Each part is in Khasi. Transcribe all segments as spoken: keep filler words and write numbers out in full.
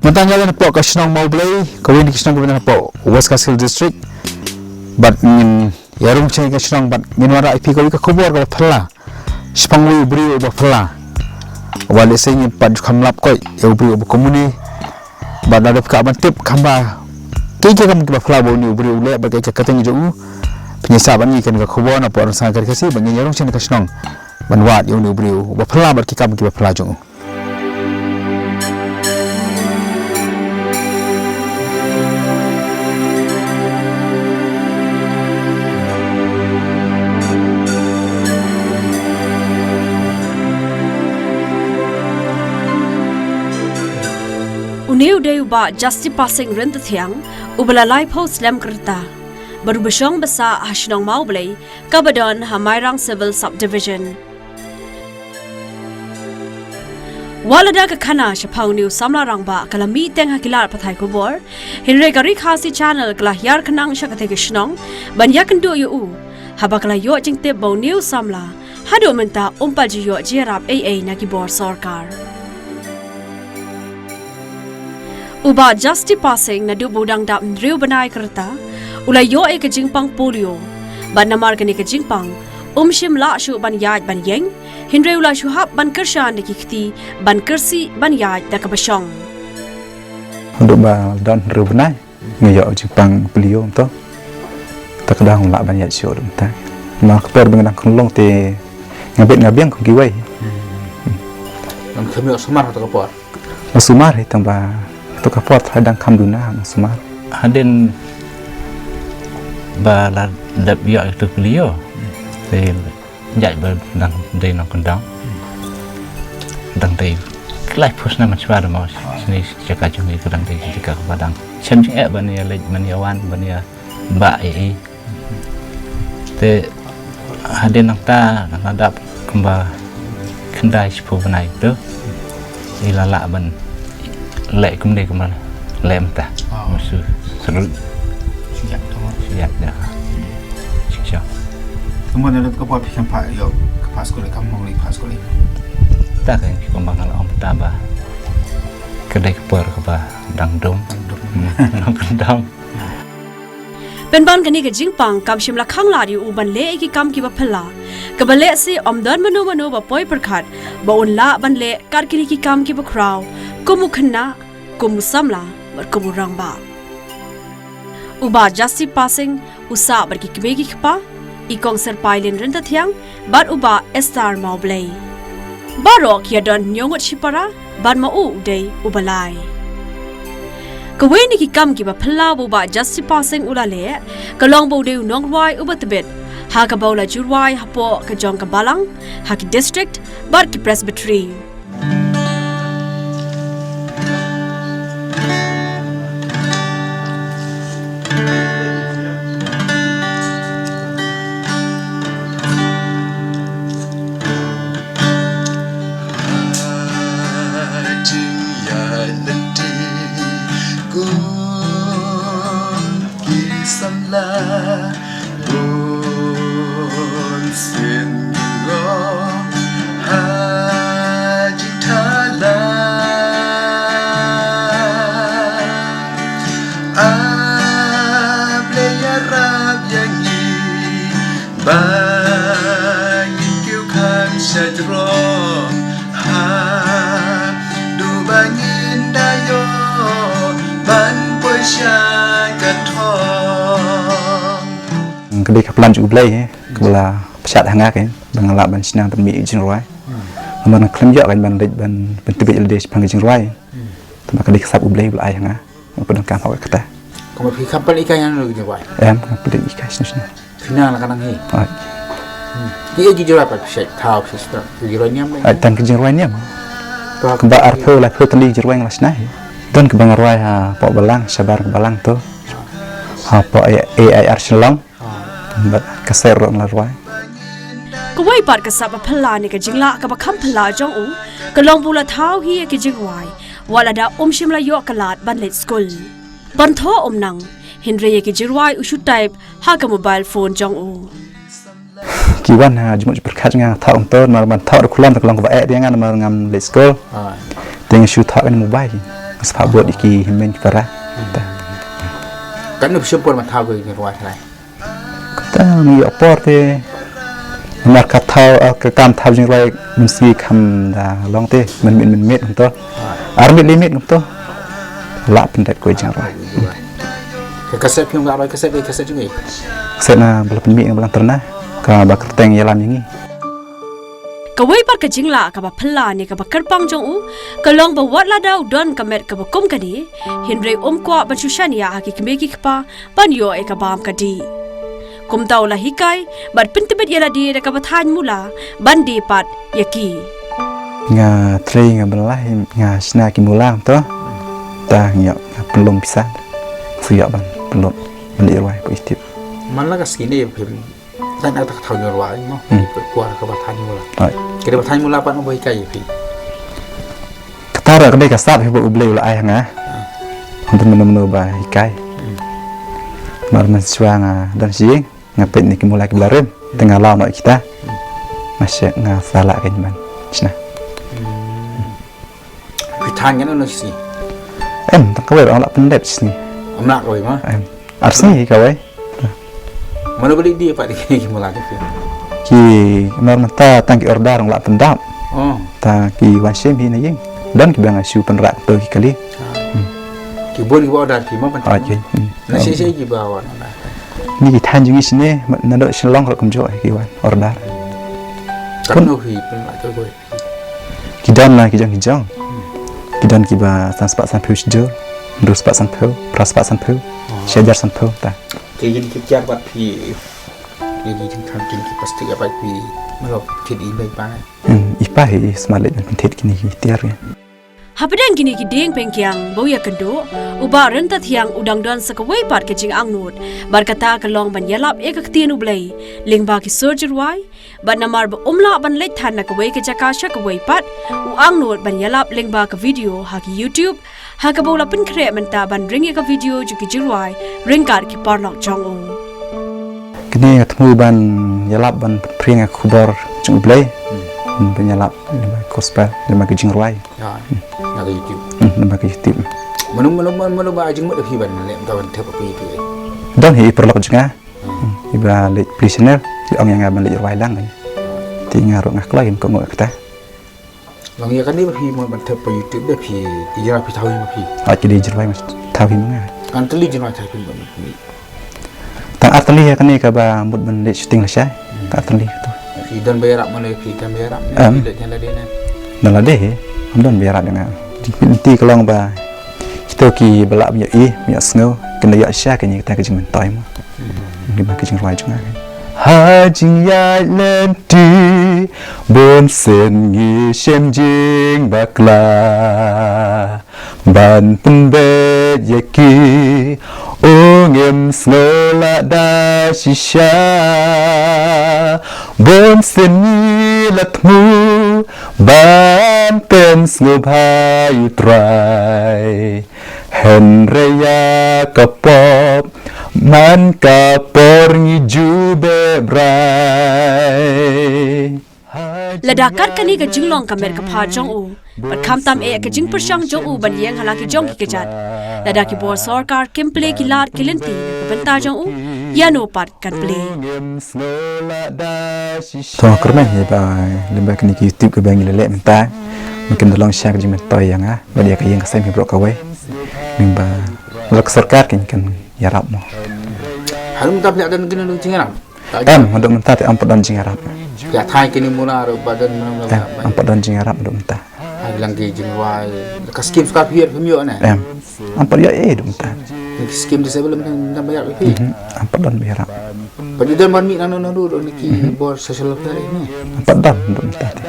Mynta nga ïa na pok ka shnong Mawblei, ka wei na ki shnong ka wei na pok West Khasi Hills District. Bad ngin ïa rung sha ka shnong bad ngin wanrah ïa phi ka wei ka khubor ka phylla. Shipang wei u briew uba phylla. Wa lehse ngin pat ju kham lap koi ïa u briew uba kumne. Bad lada phi kwah ban tip kham ba ki ki kam kiba phylla ba une u briew u leh bad ka ka teng jong u. Phi ïa sah ban ngi kan ka khubor na por sa ka Khasi ban ngin ïa rung sha ka shnong. Ban wad ïa une u briew uba phylla bad ki kam kiba phylla jong u. Une u dei u Bah Justi Pasing Ryntathiang, uba la laiphew snem ka rta, bad uba shong basa ha shnong Mawblei, kaba don ha Mairang Civil Subdivision. Wat lada ka khana shaphang une u samla rangbah ka la mih teng ha ki lad pathai khubor, hynrei ka Ri Khasi Channel ka la hiar khnang sha katei ka shnong ban ïakynduh ïa u, haba ka la ïoh jingtip ba une u samla haduh mynta um pat ju ïoh jingïarap ei ei na ki bor sorkar. U Bah Justi Pasing naduh ba u dang dap hynriew bnai ka rta u la ïoh ïa ka jingpang polio. Bad namar kane ka jingpang, um shym lah shuh ban ïaid ban ïeng, hynrei u la shu hap ban kyrshan da ki kti, ban kyrsih ban ïaid da kaba shong. Haduh ba don hynriew bnai nga ïoh jingpang polio mynta. Te ka dang lah ban ïaid shuh mynta. Namar ka por ba nga dang khynnah te nga bit nga biang kum kiwei. Nang kham ïoh sumar ha ka por. Nga sumar hi tang ba tu ka por trai dang kham duna nga sumar. Hadien ba la dep ïoh ïa ka polio. Te ïaid ba dang dei nongkyndong. Dang dei. Ka laiphew snem man shuwa da mo shane jaka jong ngi ka dang dei jaka kaba dang shem jingeh ban ïa leit ban ïa wan ban ïa bah ei ei. Te hadien nangta nang la dap kumba khyndai shiphew bnai tu. I la lah ban leh kumne kumba leh mynta. Musu serut. Siap tu. Siap dah. Siap. Kumba na ka por phi kham phah ïoh ka phah skul kam mong li phah skul. Ta ka kumba nga la ong mynta ba ka dei ka por kaba dang dum. Dang dum. Nongkyndong. Pynban kane ka jingpang kam shym la khang lad ïa u ban leh ïa ki kam kiba phylla. Kaba lehse ym don mano mano ba poi pyrkhat ba un lah ban leh kat kine ki kam kiba khraw kum u khynnah, kum u samla bad kum u rangbah. U Bah Justi Pasing u sah bad ki kmie ki kpa, i Kong Sir Pailin Ryntathiang bad u Bah Esther Mawblei. Baroh ki ïa don hynñiew ngut shipara bad ma u u dei uba lai. Kawei na ki kam kiba phylla ba u Bah Justi Pasing u la leh ka long ba u dei u nongrwai uba tbit, ha kaba u la ju rwai hapoh ka jong ka balang, ha ki district bad ki presbytery. Bun sien ngin ngop ha jingthala. A Blei ïarap ïa ngi ba ngin kiew khang sha jrong haduh ba ngin da ïoh ban poi sha ka thong. Ka dei ka plan jong U Blei, eh, kaba la pynshad ha nga, eh, ba nga lah ban shna ban mih jingrwai. Namar nga khlem ïoh ban leit ban, ban tbit lade shaphang ka jingrwai. Tangba ka dei ka sap U Blei ba la ai ha nga. Nga pyndonkam ha kata. Kumba phi kham pynleit kai ngan ka jingrwai? Em, nga pynleit kai shano shano. Phi nang la ka nang hi. Ai. Ki ïa ki jingrwai pat phi shait thaw phi shait. Ki jingrwai niam. Ai, tang ki jingrwai niam. Kumba arphew laiphew tylli jingrwai nga la shna hi. Don kaba nga rwai hapoh balang, shabar ka balang tu. Hapoh A I R Shillong. Bad ka ser ruh nga la rwai. Kawei pat ka sap ba phylla ne ka jinglah kaba kham phylla jong u ka long ba u la thaw hi ïa ki jingrwai wat lada um shym la ïoh ka lad ban leit skul. Ban thoh um nang, hynrei ïa ki jingrwai u shu type ha ka mobile phone jong u. Ki wan ha jingmut jingpyrkhat jong nga thoh um to, namar ban thoh da khulom te ka long kaba eh ïa nga namar ngam leit skul. Te nga shu thoh ha ka mobile. Sphah bud ïa ki hynmen ki para. Ta. Katno phi shim por ban thaw ka jingrwai tharai? Kata ngi ïoh por te. Namar ka thaw, ah, ka kam thaw jingrwai mynsngi kham da long te. Mynmiet mynmiet kumto. Ar miet li miet kumto. Lah pyndep kawei jingrwai. Ka kaset phim ka roi kaset, kaset jong ngi. Kaset na ba la pynmih, ba la tyrna. Kaba kyrteng Ïalam Ïa Ngi. Kawei pat ka jinglah kaba phylla ne kaba kyrpang jong u ka long ba wat lada u don ka met kaba kum kane, hynrei um kwah ban shu shaniah ha ki kmie ki kpa ban ïoh ïa ka bam ka dih. Kumta u la hikai bad pyntbit ïa lade da kaba thaiñ mula ban die pat ïa ki. Nga trei, nga bynlai, nga shna ki mula to. Ta nga ïoh, nga pynlong pisa. Shu ïoh ban pynlong, ban leit rwai poi tip. Man la ka sngi ne phim Tang na kata ka thaw jingrwai mo. Hmm. Ka kwah kaba thaiñ mula. Ai. Ka dei ba thaiñ mula pat mo ba hikai ïa phi. Kata ruh ka dei ka sap hi ba U Blei u la ai ha nga. Hmm. Hynrei mynno mynno ba hikai. Hmm. Mar mynshuwa nga don shi ïing, nga peit ne ki mula kiba la rim. Te nga law noh ïa kita. Hmm. Nga shek, nga sa lah kein ban shna. Hmm. Phi thaiñ ngan ano shi sngi? Em, tang kawei ruh nga lah pyndep shi sngi. Em lah kawei ma? Em. Ar sngi kawei. Mano ba dei dei pat dei ki mula ki phi? Ki mar mynta tang ki order nga lah pyndap. Oh. Ta ki wan shim hi na ïing. Don kiba nga shu pynrah to ki kali. Ah. Hmm. Ki bun kiba order ki ma pynthaiñ. Ah, ki. Hmm. Na shi shi kiba wan order. Ni ki thaiñ jong ngi shine, naduh Shillong ruh kumjuh ki wan order. Katno phi pynrah to kawei? Ki don la ki jong ki jong. Hmm. Ki don kiba san spah san phew shi jur, hynriew spah san phew, phra spah san phew, oh, shi hajar san phew ta. Ki jin ki tiar pat phi. Ki jin ki jingkhang jin ki plastik pat phi. Mano thied i bai pa. Hmm, i pa hi sma leit ban thied kine ki tiar. Hapdeng kine ki dieng pengkiang ba u ïakynduh, u Bah Ryntathiang u dang don sa kawei pat ka jingangnud. Bad kata ka long ban ïalap ïa ka ktien U Blei lyngba ki sur jingrwai. Bad namar ba um lah ban leit than na kawei ka jaka sha kawei pat, u angnud ban ïalap lyngba ka video ha ki YouTube, ha kaba u la pynkhreh mynta ban ring ïa ka video jong ki jingrwai ryngkat ki paralok jong u. Kine nga thmu ban ïalap ban pynphriang ïa ka khubor jong U Blei. Hmm. Hmm, ban ïalap lyngba ka gospel, lyngba ka jingrwai. Ya, na ka YouTube. Hmm, lyngba ka YouTube. Mano, mano, mano, mano ba jingmut phi ban leh, ban thep phi phi. Don hi i paralok jong nga. Hmm, iba leit plie shanel, i ong ïa nga ban leit rwai lang. Te nga ruh nga kloi ïa ka nguh kata. Long ïa kane ba phi mon ban thep pa YouTube ba phi, ki jingrwai phi thaw hi ma phi. Ah, ki dei jingrwai ma thaw hi ma nga. Kan tylli jingrwai thaw phi ma phi. Tang ar tylli ïa kane kaba mut ban leit shooting lashai. Hmm. Tang ar tylli to. Phi don ba ïarap mano phi don ba ïarap ne? Em. Phi leit ïa lade ne? Don lade hi. Am don ba ïarap ïa nga. Lynti ka long ba kito kiba lah ban ïohi, ban ïohsngew, kin da ïoh shisha kane kata ka jingmyntoi mo. Hmm. Lyngba ka jingrwai jong nga. Ha jingïaid lynti bun sien ngi shem jingbakla. Ban pynbeit ïa ki, u ngim sngew lada shisha. Bun sien ngi la thmu ban pynsngewbha ïa U Trai. Hynrei ïa ka pop man ka por ngi ju beh brai. Lada kat kane ka jinglong ka met ka phad jong u, bad khamtam eh ka jingpyrshang jong u ban ïeng ha la ki jong ki kjat. Lada ki bor sorkar kim plie ki lad ki lynti na ka bynta jong u, ïano pat kan plie. To kyrmen hi ba lyngba kane ka YouTube kaba ngi la leh mynta. Mynta ka da long shisha ka jingmyntoi ïa nga bad ïa ka ïing ka sem hi baroh kawei. Lyngba la ka sorkar kan ïarap mo. Harum tap ïa dan kine lu jingrap. Em, haduh mynta te am pat don jingïarap. Ïa thai kine mula ruh ba don mula. Em, am pat don jingïarap haduh mynta. Hai lang ki jingrwai. Ka skim sorkar phi ïoh phi ïoh ne? Em, am pat ïoh eh haduh mynta. Ki skim disable mynta ba ïarap phi. Mhm, am pat don ba ïarap. Pat ju don ban mih nangno nangno ruh ne ki bor social welfare ne? Am pat don haduh mynta te.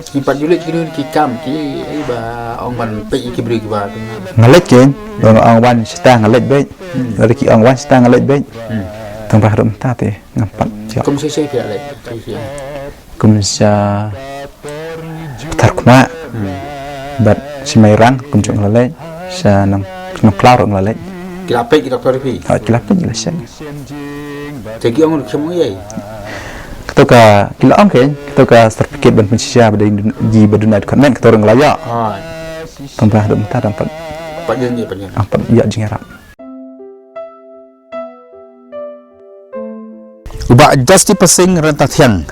Ki pat ju leit kine ki kam ki, eh, ba ong ban peit ki briew ki ba. Nga leit kein, ba ong wan shata nga leit beit. Hmm. Lada ki ong wan shata nga leit beit. Hmm. Tang ba haduh mynta te. Ngam pat ïoh. Kum shisha phi ïa leit, shisha. Kum sha Pathar Khmah. Hmm. Bad sha Mairang kumjuh nga la leit. Sha Nong, Nongklaw ruh nga la leit. Ki la peit ki doktor phi? Ha, ki la peit ki la check. Te ki ong ruh ki ong ïa. Kato ka, ki la ong kein, kato ka certificate ban pynshisha ba dei ji ba duna dkhot met kato ruh nga la ïoh. Ha. Tang ba haduh mynta tang pat. Pat ïa, ïa, pat ïa. Ah, pat ïa jingïarap. U Bah Justice Pasing Ryntathiang,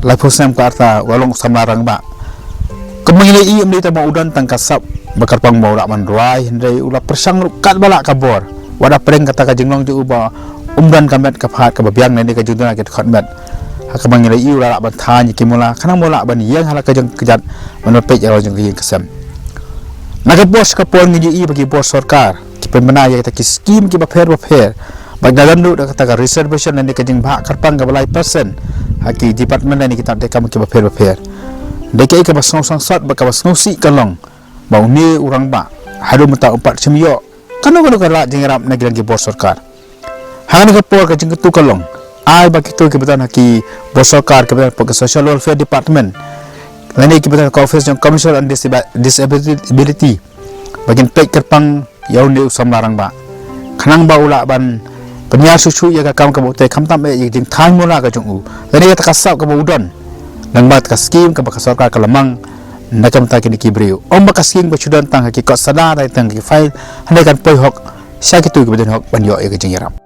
laiphew snem ka rta, u la long samla rangbah. Kumba ngi la ïohi, ym dei tang ba u don tang ka sap ba kyrpang ba u lah ban rwai, hynrei u la pyrshang ruh katba lah ka bor. Wat la pdeng kata ka jinglong jong u ba um don ka met ka phad kaba biang lane ka jingduna ki dkhot met. Ha kaba ngi la ïohi u la lah ban thaiñ ïa ki mula, khnang ba u lah ban ïeng ha la ka jong ka kjat, ban peit ïa la jong ka ïing ka sem. Na ka por sha ka por ngi ïohi ba ki bor sorkar ki pynbna ïa kita ki skim kiba pher ba pher, bad la don ruh da kata ka reservation lane ka jingbhah kyrpang kaba lai percent ha ki department lane ki tat treikam kiba pher ba pher. Dei kaei kaba sngewsangsot bad kaba sngewsih ka long ba une u rangbah haduh mynta um pat shym ïoh kano kano ka lad jingïarap na ki liang ki bor sorkar. Ha kane ka por ka jingkyntu ka long, ai ba kito kiba don ha ki bor sorkar, kiba don ha ka Social Welfare Department lane kiba don ha ka office jong Commissioner on Disab-, Disability, ba kin peit kyrpang ïa une u samla rangbah, khnang ba u lah ban pynïar shuh shuh ïa ka kam kaba u trei, khamtam eh ïa ka jingthaiñ mula ka jong u lane ïa kata ka sap kaba u don, lyngba kata ka skim kaba ka sorkar ka la mang na ka bynta kine ki briew. Ym ba ka skim ka shu don tang ha ki kot sada, tang ha ki file, hynrei kan poi hok sha kito kiba don hok ban ïoh ïa ka jingïarap.